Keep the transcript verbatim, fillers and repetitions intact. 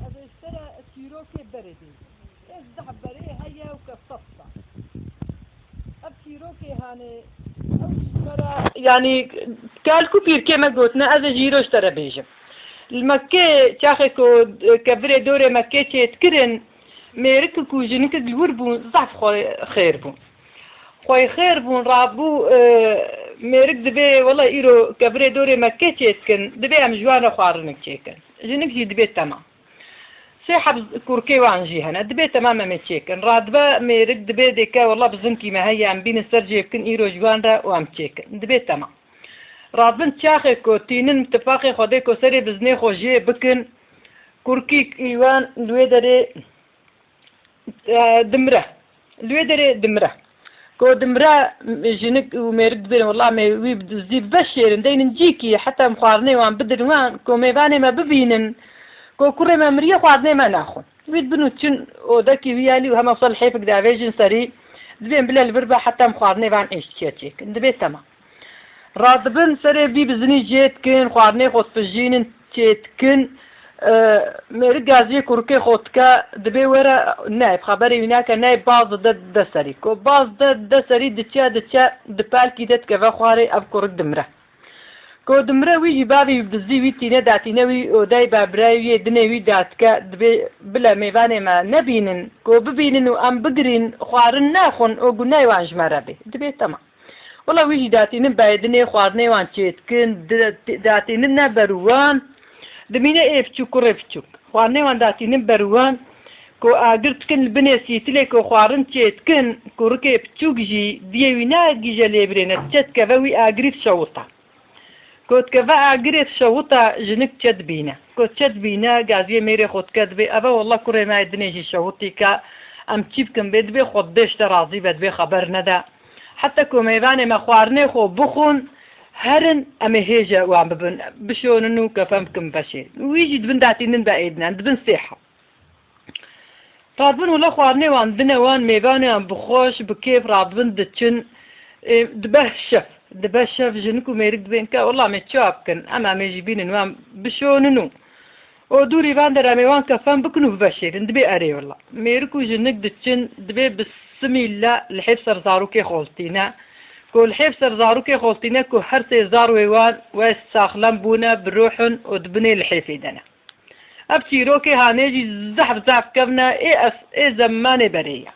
Ez ê ji te re çîrokê berê bêjim. Ê zehf berê heye û ke sed sal. Ev çîrokê hanê, ew ji me re, yanî, kal ku pîrkê me gotine, ez ê jî îro ji te re bêjim. Li Mekkê, çaxê ku, e, kevirê dorê Mekkê çêdikirin, mêrik ku jinikek li wir bûn, zehf xwe xêr bûn. Xweyxêr bûn, rabû, e, mêrik dibê, wela îro kevirê dorê Mekkê çêdikin, dibê em ji wan re xwarinik çêkin. Jinik jî dibê temam. Sê heb kurkê wan jî hene, dibê temam em ê çêkin. Radibe mêrik dibê dêke, wela bizinkî me heye, em bînin ser cê bikin, îro ji wan re û em çêkin. Dibê temam. Radibin çaxê ku tînin tifaqê Xwedê ku serê bizinê xwe jê bikin, kurkîk î wan li wê derê e, dimre. Li wê derê dimre. Ku dimre, jinik û mêrik dibêrin, wela me wî bi dizdî biveşêrin, deynin cîkî, heta em xwarinê wan bidin wan, ku mêvanê me bibînin, ku kurê me miriye, xwarinê me naxwin. Wî dibin û çin odekî wî yalî û hema wisa lihêfik davêjin serî, dibên bile li vir be heta em xwarinê van êştiye çêkin. Dibê temam. Radibin serê vî bizinî jê dikin, xwarinê xwe dipijînin, çêdikin. E, mêrik gaziyê kurikê xwe dike, dibê were, ne, bi xeberê wî nake, ne, baz dide, dide serî. Ku baz dide, dide serî, diçe, diçe, di pelkî de dikeve xwarê, ev kurik dimire. Ku dimire, wî jî bavê wî bi dizdî wî tîne, datîne wî odeyê, babirayê wî yê dinê wî dadike, dibê bile mêvanê me nebînin, ku bibînin û em bigirîn, xwarin naxwin û gunayê wan ji me re bê. Dibê temam. Wela wî jî datînin bayê dinê, xwarinê wan çêdikin, di-, datînin ne ber wan, dimîne ê biçûk, kurê biçûk. Xwarinê wan datînin ber wan, ku agir dikin li binê sîtilê ku xwarin çêdikin, kurikê biçûk jî diyê wî nagihîje lê birêne, diçe dikeve wî agirî dişewita. Ku dikeve agirê dişewita, jinik çe dibîne. Ku çe dibîne, gaziyê mêrê xwe dike, dibê, eve wela kurê me yê dinê jî şewitî ke, em çi bikin bê, dibê xwe dibê ji te razî be, dibê xeber nede. Heta ku mêvanê me xwarinê xwe bixwin, herin em ê hêje wan bibin, bişonin û kefen bikin beşê. Wî jî dibin datînin be êdinen, dibin sêha. Radibin wela xwarinê wan dine wan, mêvanê wan bi xweş, bi kêf radibin diçin, ê, dibe şev. Dibe şev, jinik û mêrik dibên ke, wela me çawa bikin, em em ê jî bînin wan bişonin û O dûrî van der em ê wan kefen bikin û biveşêrin, dibê erê wela. Mêrik û jinik diçin, dibê bi simî le lihêf ser zarokê xoltîne. Ku lihêf ser zarokê xoltîne ku her sê zarwê wan wê saxlem bûne, bi ruh in û di binê lihêfê de ne. Ev çîrokê hanê jî zehf zehf kevn e, ê es-, ê zemanê berê ye.